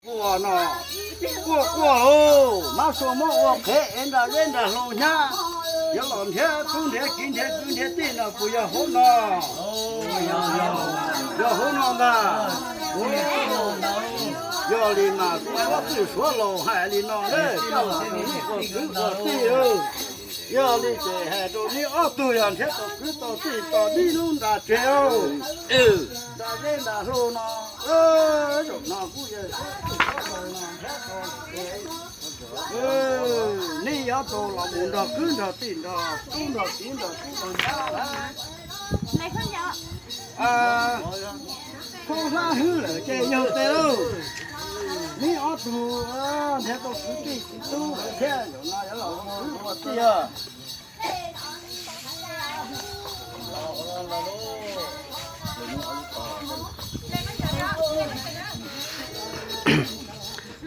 Quaj no, quaj quaj lauj, mab sua muab ua qhev es nram zeb nram hlau hnyav, yuav los nrhiav tub nrhiav kiv nrhiav kwv nrhiav tij no puas yog hauv no? Yog hauv no ntag. Yog li mas kuv muab twj suav laus hais li no na, koj los tus ua kwv ua tij, yog li ces hais rau neb ob tug yog nrhiav tau kwv tau tij tau neb lub nra tsev, nram zeb nram hlau no, zaum no kuj yog neb yuav tau los mus nrog kwv nrog tij nrog tub nrog kiv nrog tub nrog ntxhais lawm. Khaub hlab hwb lawm ces yog tes lauj. Neb ob tug nrhiav tau kwv tij kwv tub lawm thiab, zaum no yuav los ua kwv ua tij os.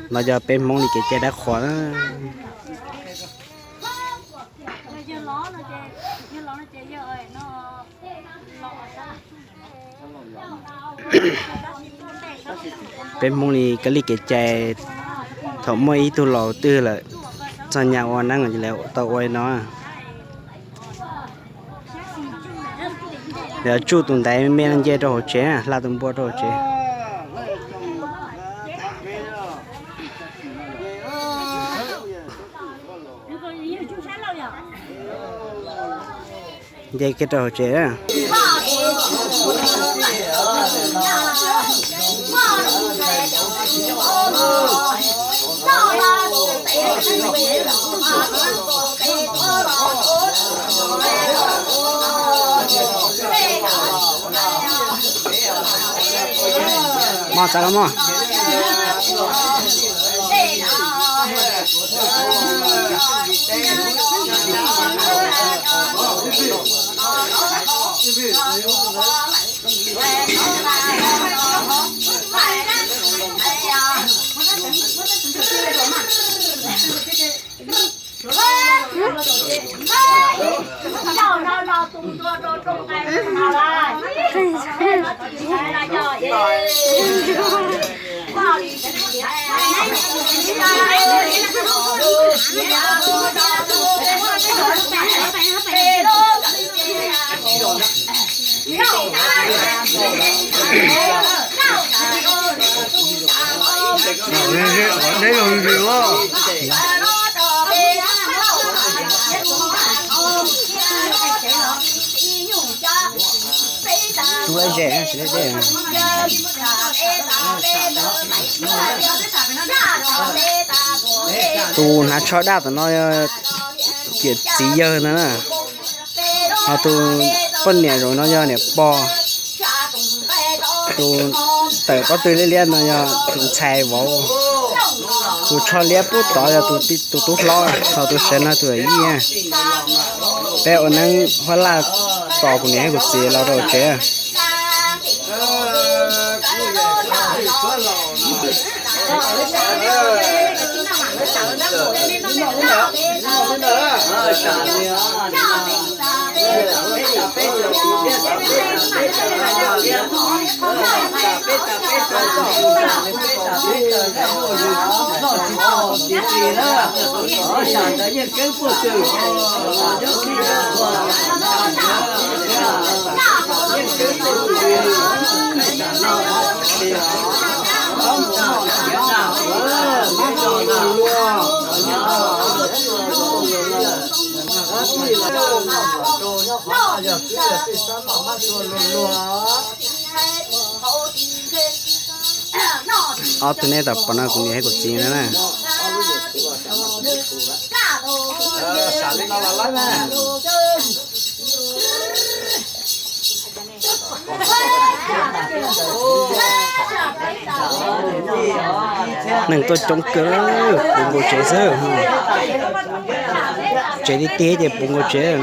No yog peb Hmoob li kev cai dab qhuas na. Peb Hmoob li kab li kev cai, thaum muaj ib tug laus twg lawm txog nyab ua neeb lawm tau ua li no. Lawv tsuj tus ntaiv me me no nce rau hauv tsev, hla tus npua rau hauv tsev. Nce kiag rau hauv tsev. Mog, txav los mog. Tus hnav tsho daj tom no yog txiv yawg ntag na. Ho tus poj niam zaum no yog niam pog. Tus tawm pob tw liab liab no yog tus ntxhais vauv. Tus tsho liab pub tod yog tus tub hlob, ho tus sawv no tus yij. Peb ua neeb huab laj tos kuv niam thiab kuv txiv los rau tsev. Ob tug nej tau pom no kuv niam thiab kuv txiv no na. Neeg tuaj coob kawg, puv nkaus tsev xwb. Tsev tiag tiag ces puv nkaus tsev.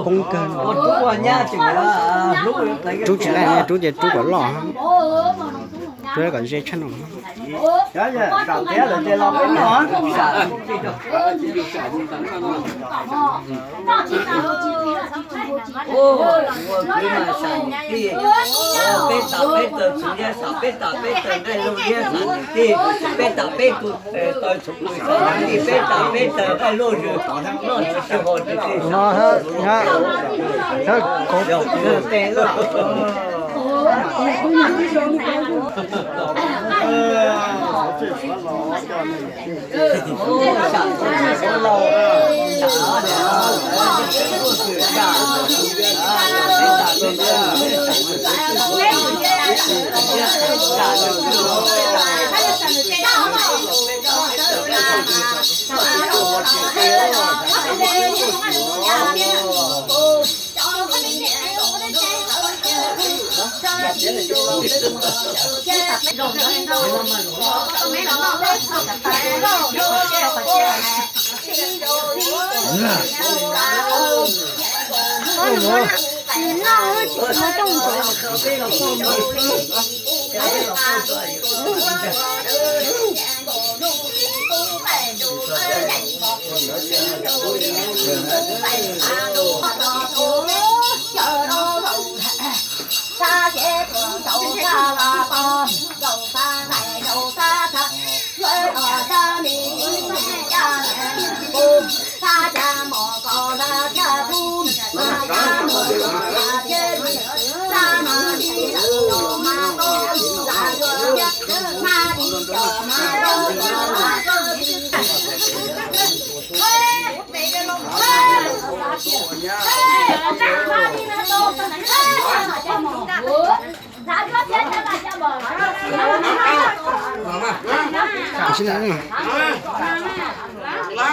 Poob kawg. Rub tsis laij, rub ces rub kom loj, rub kom ze tshaj no. Peb tam peb taw txwv liab sam, peb tam peb taw nqaij luaj liab sam niam tij, peb tam peb tus taw txhuv pw sam niam tij, peb tam peb taw nqaij luaj zws tom noj tsis tau hos niam tij.